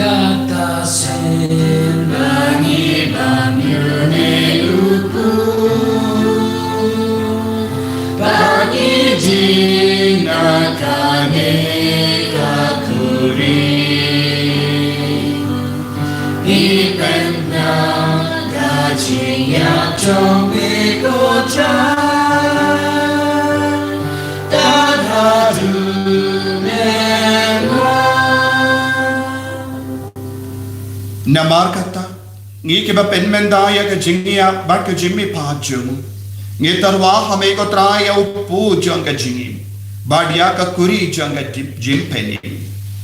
Kata sien ba ngi bam ïa une u kpu, ba ngi die na kane ka kuri, ngi pynbna ka jingïap jong me, ko Trai, tad haduh mynta. Namar kata, ngi kiba pynmynta ïa ka jingïap bad ka jingmihpat jong u, ngi tyrwa ha me, ko Trai, ïa u kpu jong ka jingim bad ïa ka kuri jong ka jing-, jingpynim.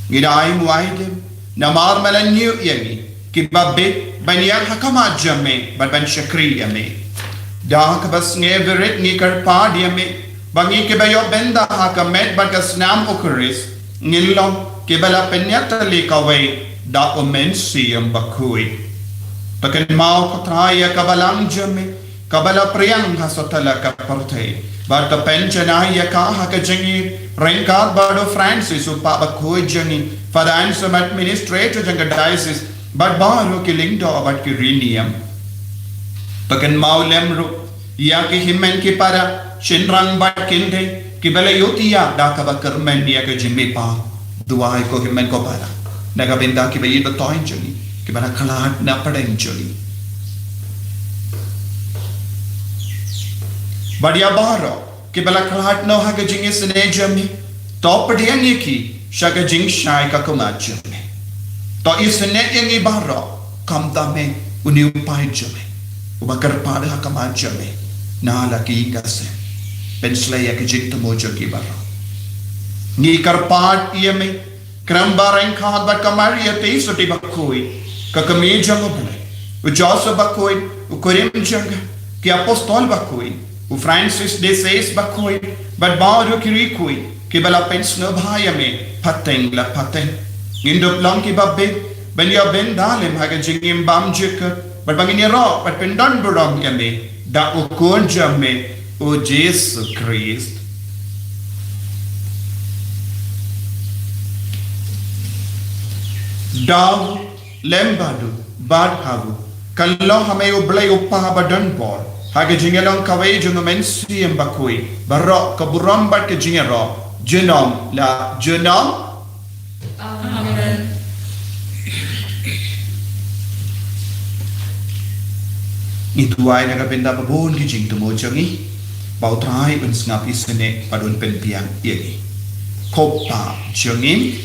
Ngi da ainguh aidem namar me la ñiew ïa ngi kiba bieit ban ïeng ha khmat jong me bad ban shakri ïa me. Da kaba sngewbirit ngi kyrpad ïa me ba ngi kiba ïoh bynta ha ka met bad ka snam U Khrist, ngin long kiba la pynïatylli kawei da U Mynsiem Bakhuid. To kynmaw, ko Trai, ïa ka balang jong me kaba la pdiang ha sawtla ka pyrthei, bad to pynjanai ïa ka ha ka jingïeit ryngkat bad u Francis, u Pape bakhuid jong ngi, Father Anselm, administrator jong ka diocese, bad baroh ki lyngdoh bad ki riewniam. To kynmaw lem ruh ïa ki hynmen ki para, shynrang bad kynthei kiba la ïohthiah da kaba kyrmen ïa ka jingmihpat. Duwai, ko hynmen ko para, na ka bynta kiba ïeit ba thoh jong ngi, kiba la khlad na pdeng jong ngi. Bad ïa baroh kiba la khlad noh ha ka jingisynei jong me, to pdiang ïa ki sha ka jingshai ka khmat jong me. To isynei ïa ngi baroh khamtam me, une u paid jong me uba kyrpad ha khmat jong me na la ki ïing ka sem. Pynshlei ïa ka jingthmu jong ki baroh. Ngi kyrpad ïa me, Khnang ba ryngkat bad ka Maria Theisotti bakhuid, ka kmie jong U Blei, u Joseph bakhuid, u kurim jong ka, ki apostol bakhuid, u Francis de Sales bakhuid, bad baroh ki riewkhuid kiba la pynsngewbha ïa me pateng la pateng. Ngin dup long kiba bit ban ïa bynta lem ha ka jingim bymjukut, bad ba ngin ïaroh bad pyndon burom ïa me da u Khun jong me, u Jisu Khrist. Daw lem bad u, bad ha u, kan long ha me U Blei U Kpa badonbor, ha ka jingïalong kawei jong U Mynsiem Bakhuid, baroh ka burom bad ka jingïaroh, junom la junom. Amen. Ngi duwai na ka bynta ba bun ki jingthmu jong ngi, ba U Trai un sngap isynei bad un pynbiang ïa ngi. Ko Pa jong ngi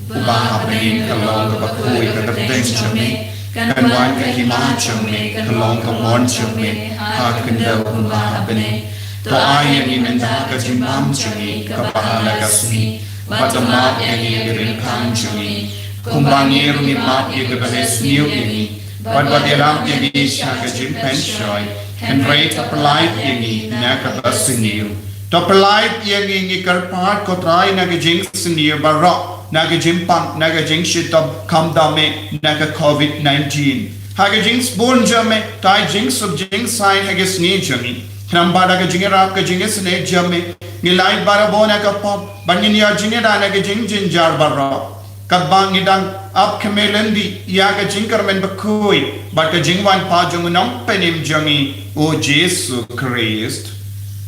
uba ha bneng, ka long kaba khuid ka kyrteng jong me, kan wan ka hima jong me, kan long ka mon jong me ha khyndew kumba ha bneng. To ai ïa ngi mynta ka jingbam jong ngi kaba ha la ka sngi, bad to map ïa ngi ïa ki ryngkang jong ngi, kumba ngi ruh ngi map ïa kiba leh sniew ïa ngi, bad wat ïalam ïa ngi sha ka jingpynshoi, hynrei to pyllait ïa ngi na kaba sniew. To pyllait ïa ngi, ngi kyrpad ko Trai, na ka jingsniew baroh, na ka jingpang, na ka jingshitom, khamtam me na ka covid nineteen. Ha ka jingsbun jong me, to ai jingsuk jingsaiñ ha ka sngi jong ngi. Khnang ba da ka jingïarap ka jingisynei jong me, ngin lait barabor na ka pop, bad ngin ïoh jingïada na ka jingjynjar baroh. Katba ngi dang ap khmih lynti ïa ka jingkyrmen bakhuid bad ka jingwan pat jong u Nongpynim jong ngi, u Jisu Khrist.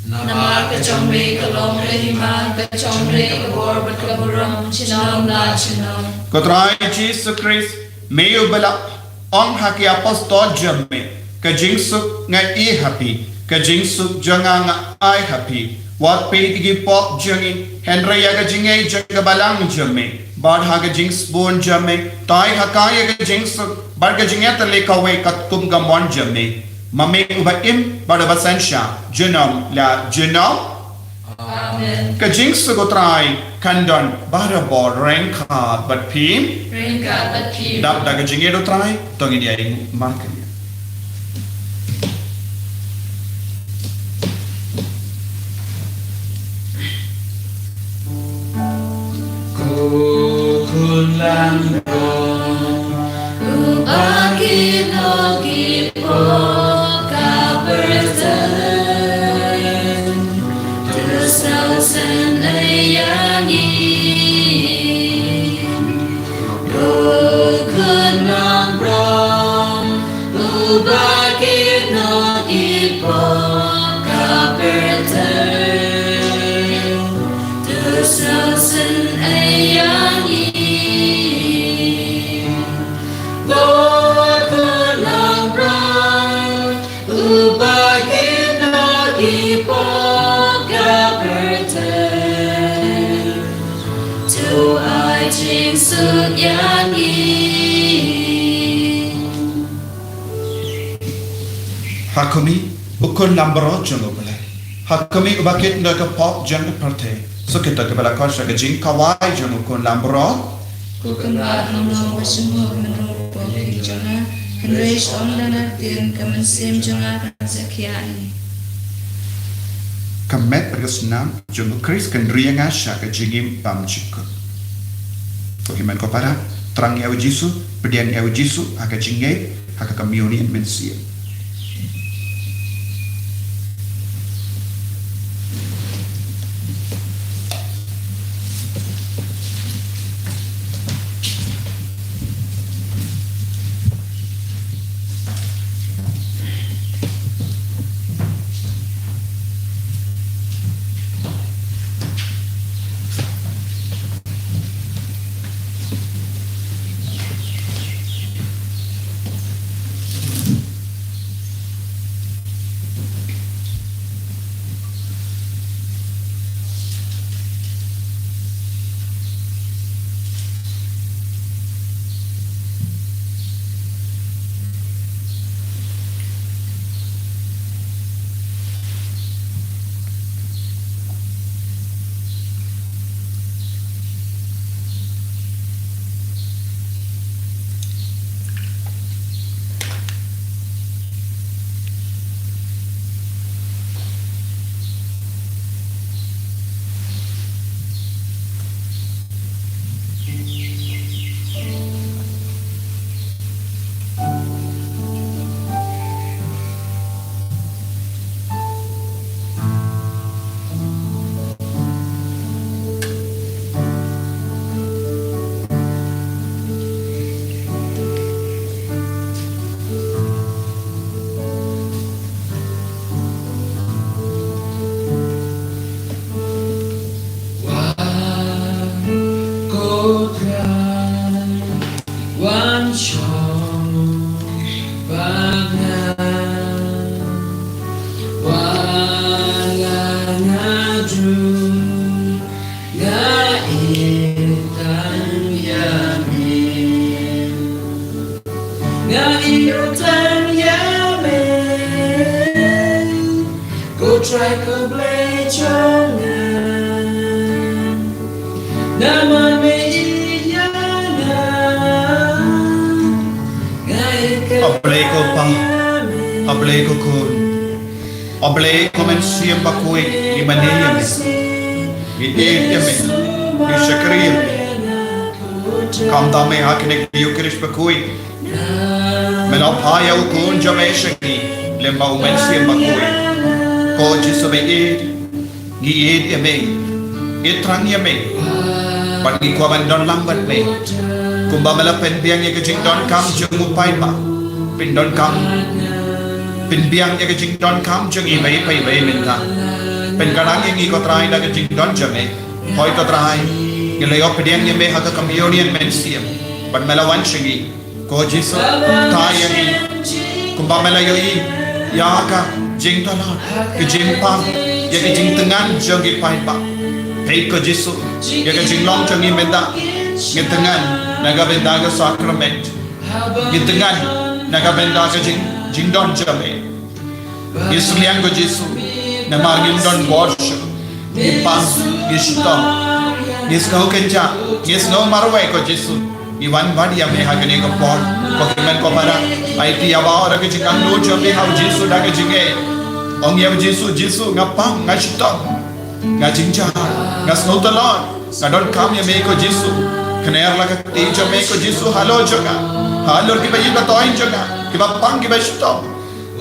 Namar ka jong me ka long ka hima, ka jong me ka bor bad ka burom, junom la junom. Ko Trai Jisu Khrist, me uba la ong ha ki apostol jong me, ka jingsuk nga ai ha phi, ka jingsuk jong nga nga ai ha phi. Wat peit ïa ki pop jong ngi, hynrei ïa ka jingngeit jong ka balang jong me. Bad ha ka jingsbun jong me, to ai ha ka ïa ka jingsuk bad ka jingïatylli kawei katkum ka mon jong me. Ma me uba im bad uba synshar, junom la junom. Amen. Ka jingsuk U Trai kan don barabor ryngkat bad phi. Ryngkat bad phi. Dap da ka jingïeit U Trai, to ngin ïa ïeng markylliang. Ko Khun Langbrot, uba kit noh ki pop ka pyrthei, to sngewsynei ïa ngi. Ko Khun Langbrot, uba kit noh ki pop ka pyrthei, to sngewsynei ïa ngi. Ko Khun Langbrot, uba kit noh ki pop ka pyrthei, to ai jingsuk ïa ngi. Ha khmih, U Khun Langbrot jong U Blei. Ha khmih, uba kit noh ki pop jong ka pyrthei. Sa kita kiba la khot sha ka jingkhawai jong U Khun Langbrot. Ko Kynrad Lyngdoh ba sngewbha, mynta ruh pop ki jong nga, hynrei shu ong da ka ktien, ka mynsiem jong nga kan sa khia ïa ngi. Ka met bad ka snam jong U Khrist kan ri ïa nga sha ka jingim bymjukut. Ko hynmen ko para, thrang ïa U Jisu, pdiang ïa U Jisu ha ka jingngeit, ha ka communion mynsiem. Trai ko Blei jong nga. Namar me ïeit ïa nga. Nga ïeit. A Blei ko Pa, a Blei ko Khun, a Blei ko Mynsiem Bakhuid, ngi mane ïa me. Ngi ïeit ïa me. Ngi shakri ïa me. Kumta me ha kane ka Eucharist bakhuid, me la phah ïa u Khun jong me sha ngi lem bad u Mynsiem Bakhuid. Ko Jisu ba ïeit, ngi ïeit ïa me, ngi thrang ïa me, bad ngi kwah ban don lang bad me. Kumba me la pynbiang ïa ka jingdonkam jong u paidbah, pyndonkam, pynbiang ïa ka jingdonkam jong ngi iwei pa iwei mynta. Pynkylla ïa ngi ko Trai da ka jingdon jong me. Hooid ko Trai, ngi la ïoh pdiang ïa me ha ka Communion Mynsiem, bad me la wan sha ngi. Ko Jisu, kta ïa ngi kumba me la ïohi ïa ka jingtlot, ka jingpang, ïa ka jingthngan jong ki paidbah. Hei ko Jisu, ïa ka jinglong jong ngi mynta, ngi thngan na ka bynta ka sakrament. Ngi thngan na ka bynta ka jing, jingdon jong me. Ngi sliang ko Jisu, namar ngim don bor shuh. Ngi pang, ngi shitom, ngi sngew kynjah, ngi sngew marwei ko Jisu. Ngi wan bad ïa me ha kane ka por, ko hynmen ko para. Aiti ïa baroh ki jingangnud jong me ha u Jisu da ka jingeh. Ong ïa u Jisu, Jisu, nga pang, nga shitom, nga jynjar, nga sngew tlot, nga donkam ïa me ko Jisu. Kner la ka kti jong me ko Jisu halor jong nga, halor kiba ïeit ba thoiñ jong nga, kiba pang kiba shitom.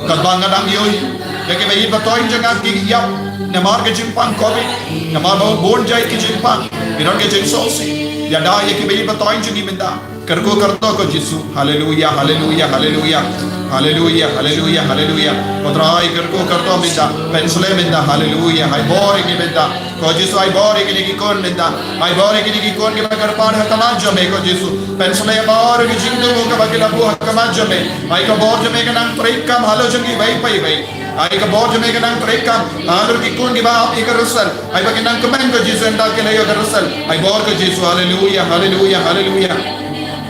Katba nga dang ïohi ïa kiba ïeit ba thoiñ jong nga ki ïap namar ka jingpang covid, namar ba bun jait ki jingpang, ki don ki jingsngewsih. Ïada ïa kiba ïeit ba thoiñ jong ngi mynta. Kyrkhu kyrdoh ko Jisu. Haleluya, haleluya, haleluya. Haleluya, haleluya, haleluya. Ko Trai kyrkhu kyrdoh mynta. Pynshlei mynta. Haleluya. Ai bor ïa ngi mynta. Ko Jisu, ai bor ïa kine ki khun mynta. Ai bor ïa kine ki khun kiba kyrpad ha khmat jong me ko Jisu. Pynshlei baroh ki jingthmu kaba ki la buh ha khmat jong me. Ai ka bor jong me ka nang treikam halor jong ngi iwei pa iwei. Ai ka bor jong me ka nang treikam halor ki khun kiba ap ïa ka ri Israel. Ai ba ki nang kmen ko Jisu ynda ki la ïoh ka ri Israel. Ai bor ko Jisu. Haleluya, haleluya, haleluya.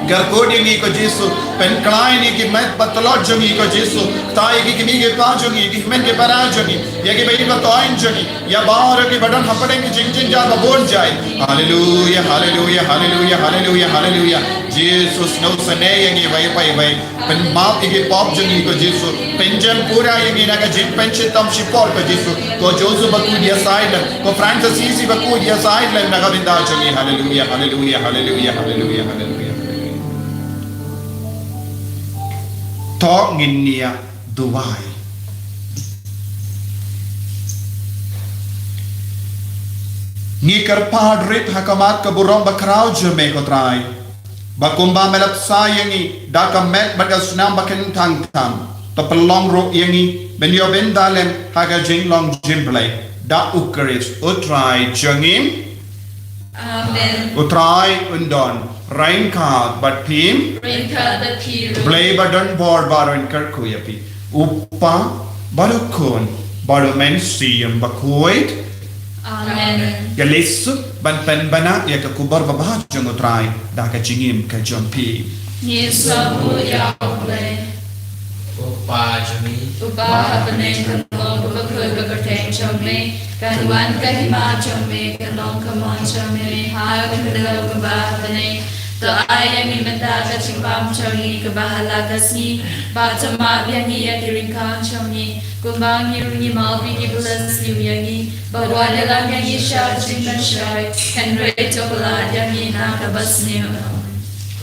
Kyrkhu ïa ngi ko Jisu. Pynkhlaiñ ïa ki met ba tlot jong ngi ko Jisu. Kta ïa ki kmie ki kpa jong ngi, ki hynmen ki para jong ngi, ïa kiba ïeit ba thoiñ jong ngi, ïa baroh kiba don hapdeng ki jingjynjar ba bun jait. Haleluya, haleluya, haleluya, haleluya, haleluya. Jisu, sngewsynei ïa ngi iwei pa iwei. Pynmap ïa ki pop jong ngi ko Jisu. Pynjem pura ïa ngi na ka jingpynshitom shipor ko Jisu. Ko Joseph bakhuid ïa sait lem, ko Francis Assisi bakhuid ïa sait lem na ka bynta jong ngi. Haleluya, haleluya, haleluya, haleluya, haleluya. To ngin ïa duwai. Ngi kyrpad rit ha khmat ka burom bakhraw jong me ko Trai, ba kumba me la bsa ïa ngi da ka met bad ka snam ba kyntang tam, to pynlong ruh ïa ngi ban ïoh bynta lem ha ka jinglong jingblei da U Khrist U Trai jong ngi. Amen. U Trai un don ryngkat bad phi. Ryngkat bad phi ruh. Blei ba don bor baroh un kyrkhu ïa phi, U Kpa bad U Khun bad U Mynsiem Bakhuid. Amen. Ïa leit suk ban pynbna ïa ka khubor babha jong U Trai da ka jingim ka jong phi. Ngi sngewbha ïa U Blei. U Kpa jong ngi uba ha bneng, kan long ka bakhuid ka kyrteng jong me, kan wan ka hima jong me, kan long ka mon jong me ha ka khyndew kumba ha bneng. To ai ïa ngi mynta ka jingbam jong ngi kaba ha la ka sngi, bad to map ïa ngi ïa ki ryngkang jong ngi, kumba ngi ruh ngi map ïa kiba la sniew ïa ngi. Bad wat ïalam ïa ngi sha ka jingpynshoi, hynrei to pynlait ïa ngi na kaba sniew.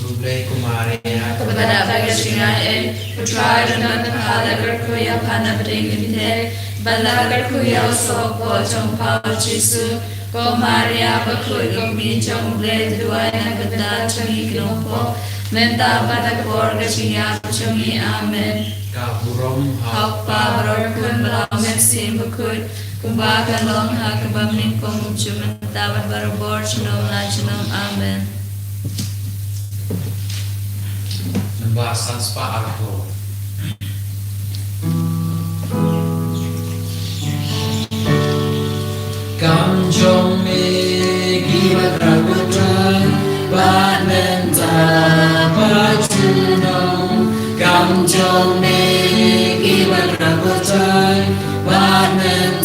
Khublei ko Maria, kaba dap da ka jingaiei, U Trai u don bad pha. La kyrkhu ïa pha na pdeng ki kynthei, bad la kyrkhu ïa u soh jong pha U Jisu. Ko Maria bakhuid, ko Kmie jong U Blei, to duwai na ka bynta jong ngi ki nongpop, mynta bad ha ka por ka jingïap jong ngi. Amen. Ka burom ha U Kpa, bad ha U Khun, bad ha U Mynsiem Bakhuid. Kumba ka long ha kaba nyngkong, kumjuh, mynta bad barabor, junom la junom. Amen. Nambar san spah arphew. Kam jong me kiba khraw, ko Trai, bad mynta bad junom. Kam jong me kiba khraw, ko Trai, bad mynta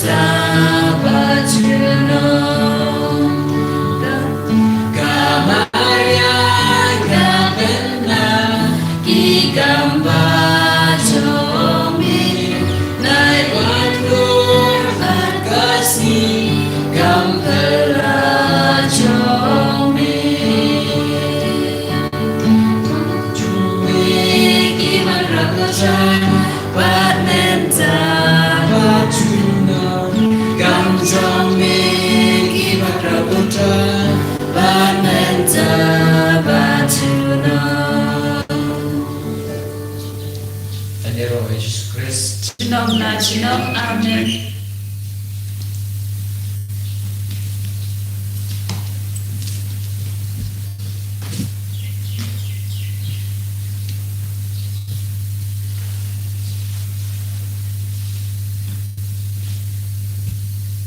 Ka Maria ka pynah ki kam ba jong me, nai wat dur bad ka sngi kam pynlah jong me. Jong me ki ban rap kyrchan bad mynta bad junom. Kam jong me ki ban rap kyrchan bad mynta bad junom. Yn ïaroh ïa Jisu Khrist. Junom na junom. Amen.